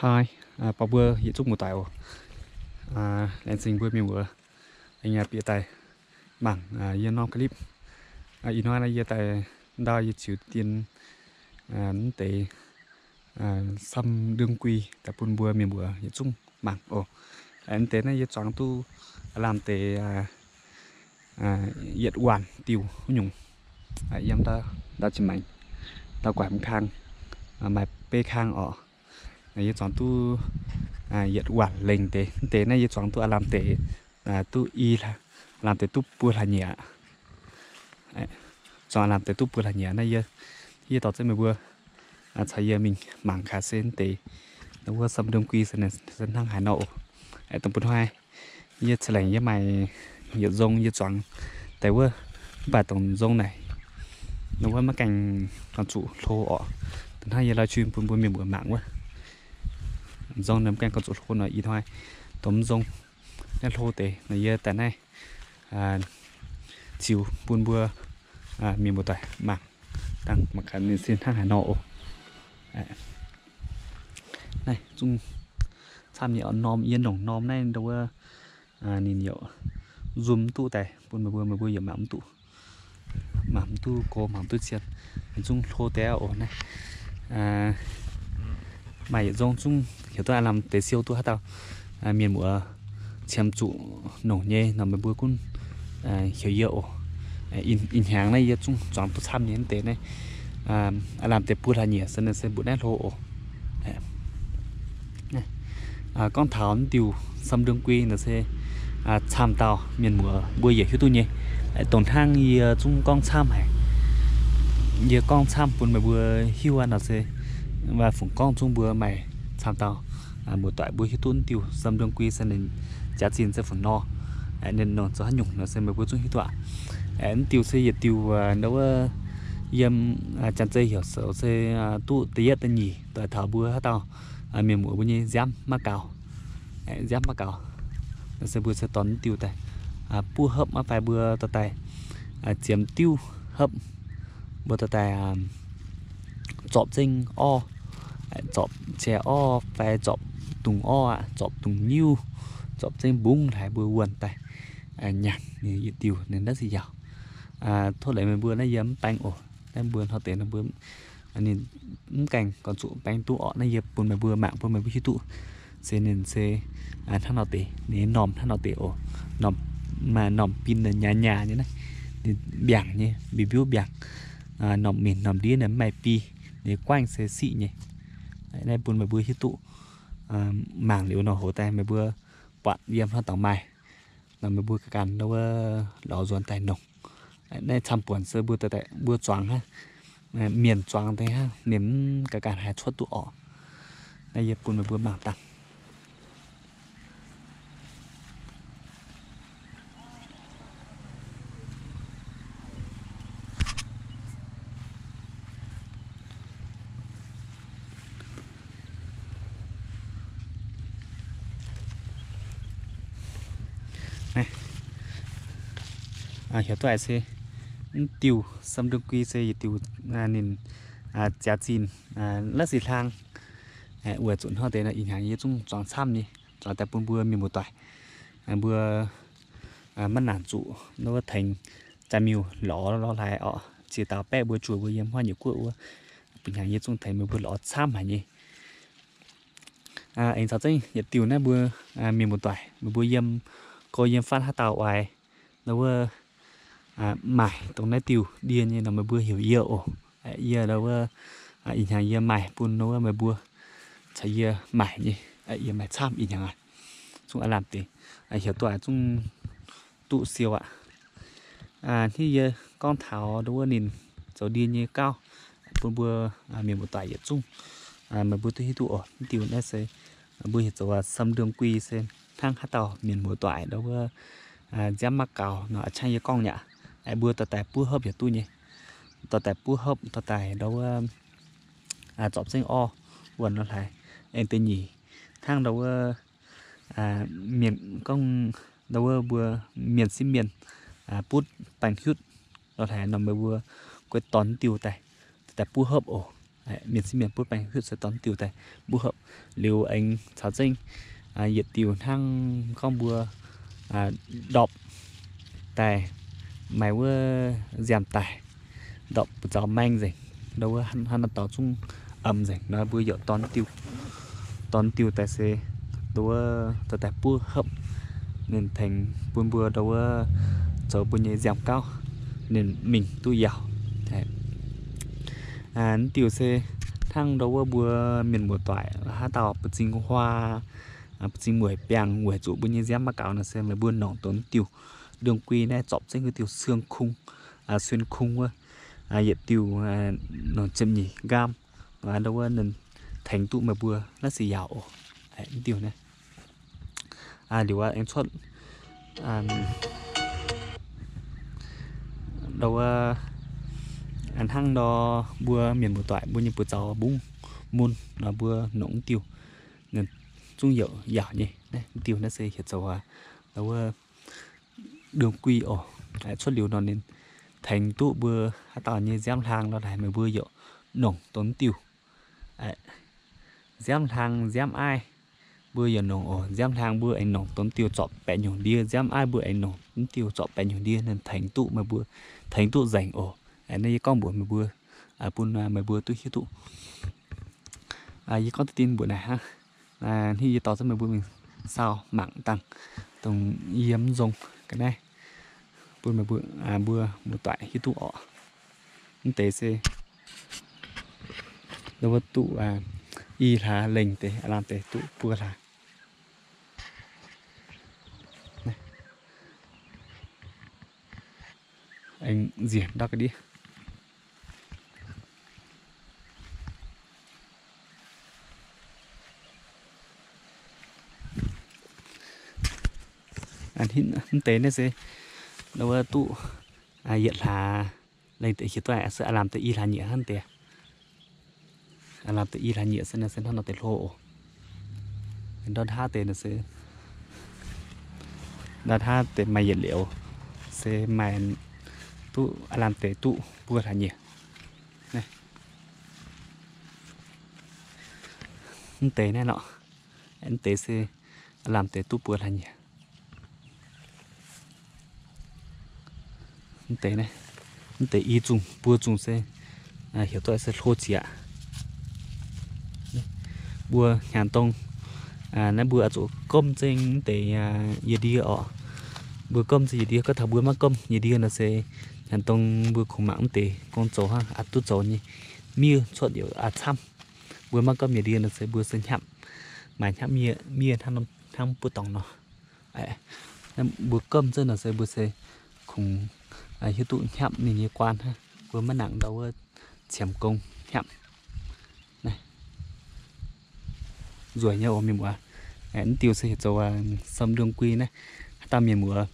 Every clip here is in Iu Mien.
Aa, baac mbuo yietc zungv muoz-doic oc. Laengz zingh mbuo mienh muoz aengx bieqc daaih mangc yie norm clip. Ih hnoi naaiv yie daaih ndau yie ziux dien mv deix สำเร็จกุย daaih bun mbuo mienh muoz yietc zungv mangc oc. Mv deix naaiv yie zuangx duqv lamh deix yietc waanc diuh wuov nyungc. Yiem ndau zinh maengx, ndau guaix mv kang, maaih beiv kang oc. Yie zuangx duqv yietc waanc lengh deix. Mv deix naaiv yie zuangx duqv lamh deix duqv i, lamh deix duqv buo hlaax nyieqc. Zuangx lamh deix duqv buo hlaax nyieqc naaiv, yie dorh jienv meih mbuo caux yie mingh mangc gaax se mv deix wuov สำเร็จกุย se hnangv haaix nor oc. Dongh mbuo hnoi yie ca'lengc yie maaih yietc nzong yie zuangx deix wuov, mv baac dongh nzong naaic wuov maiv gaengh gauh zuqc hlo oc. Dongh hnangv yie live stream bun mbuo mienh muoz mangc wuov, nzong naaiv mv gaengh gauh zuqc hlo nor, ih hnoi dongh mv nzong naaiv hlo deix nor, yie daaih naaiv ziux bun mbuo mienh muoz-doic mangc, dangh mangc gaax ninh se hnangv haaix nor oc. Naaiv zungv camv nyei oc, norm yie nongc norm naaiv ndau wuov ninh youc zoom mv duqv daaih bun meih mbuo, meih mbuo youc mangc mv duqv, mangc mv duqv go, mangc mv duqv zien. Zungv hlo deix oc naaiv. Maaih yietc nzong zungv heuc duqv aav lamh deix siou duqv haaix dauh mienh muoz qiemx zuqc nongc nyei nor, meih mbuo gunv heuc yie oc. Ih hnyangx naaiv yie zungv zuangx duqv camv nyei mv deix naaiv, aav lamh deix buo hlaax nyieqc se, se mbuoqc naaiv hlo oc. Gorngv taux mv diuh สำเร็จกุย naaic se camv dauh mienh muoz mbuo yietc hiuv duqv nyei. Dongh hnangv yie zungv gorngv camv haic, yie gorngv camv bun meih mbuo hiuv aqv nor se, maaih fungc gorngv zungv mbuo maaih camv dauh muoz-doic mbuo hiuv duqv mv diuh สำเร็จกุย se ninh jaax zinh se fungc nor, ninh nongc zoux haaix nyungc nor se meih mbuo zungv hiuv duqv aqv. Mv diuh se yietc diuh ndau wuov yiem Janx-Zei heuc se duqv da'yietv da'nyeic doix taux mbuo haaix dauh mienh muoz mbuo nyei nziaamv maiv gaux. Nziaamv maiv gaux, se mbuo se dorh mv diuh daaih buov hopv maiv fai mbuo dorh daaih ziemx diuv hopv, mbuo dorh daaih zorpc zengv orv, zorpc qiex orv fai zorpc dungz orv aqv, zorpc dungz nyiuv, zorpc zengv mbungv haic mbuo wuonh daaih nyanc yietc diuh ninh naaiv se yaauc. Tov leiz meih mbuo naaiv yie mv baeng oc. Naaiv mbuo hnoi deix nor mbuo ninh mv gaengh gorngv zuqc baeng duqv orqc. Naaiv yie bun meih mbuo mangc bun meih mbuo hiuv duqv se ninh se hnangv nor deix, ninh normh hnangv nor deix oc. Normh, maaih normh bin nyaah nyaah nyei naaiv, ninh mbiaangc nyei, mbiuv mbiuv mbiaangc. Normh minc normh ndiev ninh mv maaih bi, ninh guaengv se siqv nyei. Naaiv bun meih mbuo hiuv duqv mangc liuz nor hoz daaih meih mbuo buatc yiem hnangv dorngx maaih nor meih mbuo ganh ganh wuov lorz nzuonx daaih nongc. Naaiv camv-buonc se mbuo daaih mbuo zuangx hnangv, mienh zuangx daaih hnangv, ninh mv ganh ganh haih cuotv duqv orqc. Naaiv yie bun meih mbuo mangc dangh. Heuc duqv haic se mv diuh สำเร็จกุย se yietc diuh ninh jaax zinh la'sic hlang. Weic zuqc hnoi deix nor ih hnyangx yie zungv zuangx camv nyei, zuangx daaih bun mbuo mienh muoz-doic mbuo maiv nangc zuqc wuov tengx jaa-miuh lorz lorz hlaax orqc. Ziex dauh baeqv mbuo juoh mbuo yiem huaav nyei guoqv wuov, bun hnyangx yie zungv tengx meih mbuo lorz camv haic nyei. Aengx caux zengv yietc diuh naaiv mbuo mienh muoz-doic meih mbuo yiem go yiem fatv haaix dauh oix nor wuov maaih dongh naaiv diuh ndie nyei nor meih mbuo heuc yie oc. Yie nor wuov ih hnyangx yie maaih bun nor wuov meih mbuo caux yie maaih nyei. Yie maaih camv ih hnyangx aqv. Zungv aav lamh deix, heuc duqv zungv duqv siou aqv. Hnangv yie gorngv taux nduov wuov ninh zoux ndie nyei gauv bun mbuo mienh muoz-doic yietc zungv meih mbuo duqv hiuv duqv oc. Mv diuh naaiv se mbuo heuc zoux สำเร็จกุย se hnangv haaix dauh mienh muoz-doic nduov wuov nziaamv maiv gaux nor, a'ciangv yie gorngv nyei aqv. Mbuo dorh daaih buov hopv yaac duqv nyei. Dorh daaih buov hopv, dorh daaih nduov wuov zorpc zengv orv wuonh nor hlaaix. Aengx deix nyeic hnangv nduov wuov mienh gorngv nduov wuov mbuo mienh sieqv mienh butv baengh hiuv nor hlaaix nor meih mbuo guei dorh diuh daaih, daaih buov hopv oc. Mienh sieqv mienh buov baengh hiuv se dorh diuh daaih mbuov hopv liuz aengx caux zengv yietc diuh hnangv gorngv mbuo ndorpc daaih maaih wuov nziaamv daaih ndorpc buoz-zaux maeng nzengc, ndau wuov hnangv naaiv dauh zungv emx nzengc nor mbuo yaac dorh diuh, dorh diuh daaih se ndau wuov dorh daaih buov hopv ninh tengx bun mbuo ndau wuov zoux mbuo nyei nziaamv gauv ninh mingh duqv yaauc. Naaiv diuh se hnangv ndau wuov mbuo mienh muoz-doic haaix dauh ba'zing huaa, ba'zing mueic biangh weic zuqc mbuo nyei nziaamv maiv gaux nor se meih mbuo nongc dongh diuh đương quy naaiv zorpc zengv wuov diuh xuyên khung, xuyên khung wuov, yietc diuh nongc ziepc nyeic nqaam, ndau wuov ninh tengx duqv meih mbuo naaiv se yaauc oc. Diuh naaiv liuz aengx cuotv ndau wuov hnangv ndau mbuo mienh muoz-doic mbuo nyei buoz-zaux mbungv mun nor mbuo nongc diuh zungv youc yaauc nyei. Diuh naaiv se heuc zoux ndau wuov đương quy oc. Cuotv liuz nor ninh tengx duqv mbuo haaix dauh nyei nziaamv hlang lorz haic meih mbuo youc nongc dongh diuh. Nziaamv hlang nziaamv aiv mbuo yaac nongc oc. Nziaamv hlang mbuo aengx nongc dongh diuh zorpc baeqc nyungc ndie, nziaamv aiv mbuo aengx nongc dongh diuh zorpc baeqc nyungc ndie, ninh tengx duqv meih mbuo, tengx duqv nzengc oc. Naaiv yie gorngv mbuox meih mbuo, bun meih mbuo duqv hiuv duqv. Yie gorngv deix dinh mbuox naaic hnangv, hnangv yie dorh zunv meih mbuo mingh saau mangc dangh dongh yie mv nzong ga'naaiv bun meih mbuo, mbuo muoz-doic hiuv duqv orqc. Mv deix se ndau wuov duqv i hlaax lengh deix, aav lamh deix duqv buo hlaax. Aengx nziex ndau ga'ndiev. Mv deix naaiv se ndau wuov duqv yietc hlaax lengh deix, hieh duqv se aav lamh deix i hlaax nyieqc hnangv deix. Aav lamh deix i hlaax nyieqc se naaiv se hnangv nor deix hlo oc. Ndortv hnangv deix naaiv se, ndortv hnangv deix maaih yietc liuz se maaih duqv aav lamh deix duqv buo hlaax nyieqc. Mv deix naaiv lorqc, mv deix se aav lamh deix duqv buo hlaax nyieqc. Mv deix, mv deix i zungh buo zungh se heuc duqv se hlo zieqc. Mbuo hnyangx dongh naaiv mbuo oix zuqc gomv zengv mv deix yietc ndie orqc. Mbuo gomv zengv yietc ndie, gorngv taux mbuo maiv gomv yietc ndie nor se hnyangx dongh mbuo kungx mangc mv deix gong zoux hnangv, aqc duqv zoux nyei. Miev cuotv yaac aqc camv. Mbuo maiv gomv yietc ndie nor se mbuo se hnyapv, maaih hnyapv miev, miev hnangv, hnangv buov dorngx nor. Mbuo gomv zengv nor se mbuo se kungx hiuv duqv hnyapv ninh nyei guaan hnangv. Mbuo maiv nangc ndau wuov qiemx gong hnyapv. Nzueic nyei oc mienh muoz. Mv diuh se heuc zoux sâm đương quy naaiv. Haaix dauh mienh muoz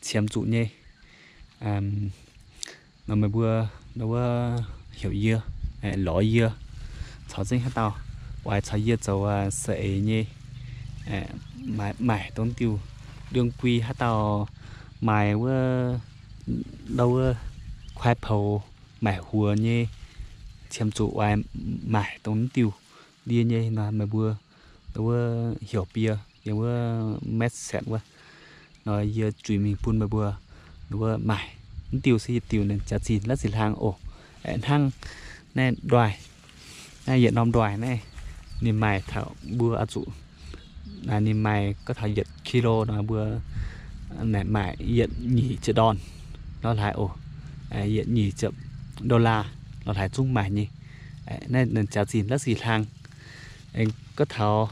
qiemx zuqc nyei nor meih mbuo ndau wuov heuc yie, lorz yie, caux zengv haaix dauh oix caux yie zoux saeng-eix nyei, maaih dongh diuh đương quy, haaix dauh maaih wuov ndau wuov kuaaiv poux, maaih huox nyei, qiemx zuqc oix maaih dongh diuh ndie nyei nor meih mbuo ndau wuov heuc bie yiem wuov message wuov nor yie zuiz mingh bun meih mbuo ndau wuov maaih. Mv diuh se yietc diuh ninh jaax-zinh la'sic hlang oc. Hnangv naaiv ndoih, naaiv yietc norm ndoih naaiv ninh maaih taux mbuo oix zuqc, ninh maaih gorngv taux yietc kilo nor mbuo maaih yietc nyic ziepc ndorn lorz hlaaix oc. Yietc nyic ziepc dollar lorz hlaaix zungv maaih nyei. Naaiv ninh jaax-zinh la'sic hlang. Aengx gorngv taux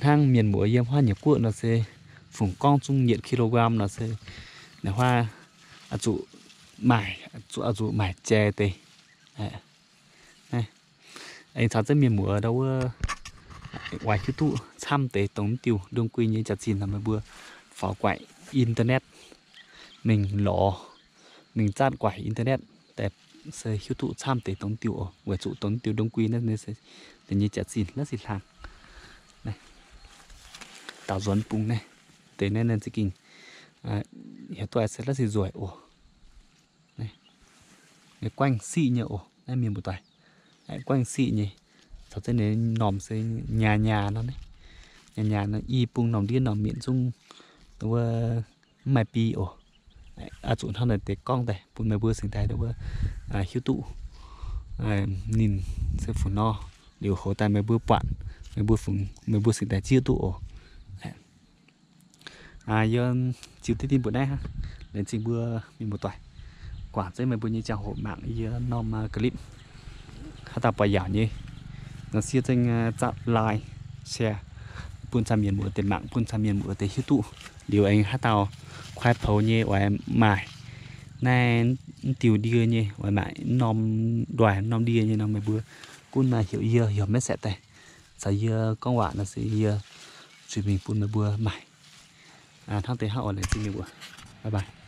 hnangv mienh muoz yiem huaav Nyiec Guoqv nor se fungc gorngv zungv yietc kilogram nor se naaiv huaav oix zuqc maaih, oix zuqc maaih jai deix. Aengx caux zengv mienh muoz ndau wuov oix hiuv duqv camv deix dongh mv diuh đương quy nyei jaax-zinh nor meih mbuo faaux guaix internet mingh lorz, mingh zaatv guaix internet daaih se hiuv duqv camv deix dongh diuh oc. Weic zuqc dongh diuh đương quy naaiv ninh nyei jaax-zinh la'sic hlang. Daaux nzuonx bung naaiv deix naaiv ninh za'gengh hiuv duqv se la'sic nzueic oc. Guaengv siqv nyei oc naaiv mienh muoz-doic. guangv siqv nyei, caux zengv ninh normh se nyaa nyaa nor, nyaa nyaa nor i bung normh ndiev normh mietc zungv wuov mv maaih bi oc. Oix zuqc hnangv naaiv deix gorngv daaih bun meih mbuo singx daaih wuov hiuv duqv ninh se fungc nor, liuz hoz daaih meih mbuo buatc, meih mbuo fungx, meih mbuo singx daaih ziouv duqv oc. Yie ziux diqv dinh mbuoqc naaiv, laengz zingh mbuo mienh muoz-doic. Guangc zengv meih mbuo nyei ziangh hoc mangc yie norm clip. Haaix dauh buatc yaauc nyei, nor siev zengv zatv like, share bun camv mienh muoz deix mangc, bun camv mienh muoz deix hiuv duqv. Liuz aengx haaix dauh kuaaiv poux nyei oix maaic naaiv mv diuh ndie nyei, oix maaic norm ndoih norm ndie nyei nor, meih mbuo gunv heuc yie, heuc maiv saeqv daaih caux yie gorngv waac nor se yie zuqc mingh bun meih mbuo maaic. Hnangv deix hnangv oc, laengz zingh meih mbuo. Bye bye.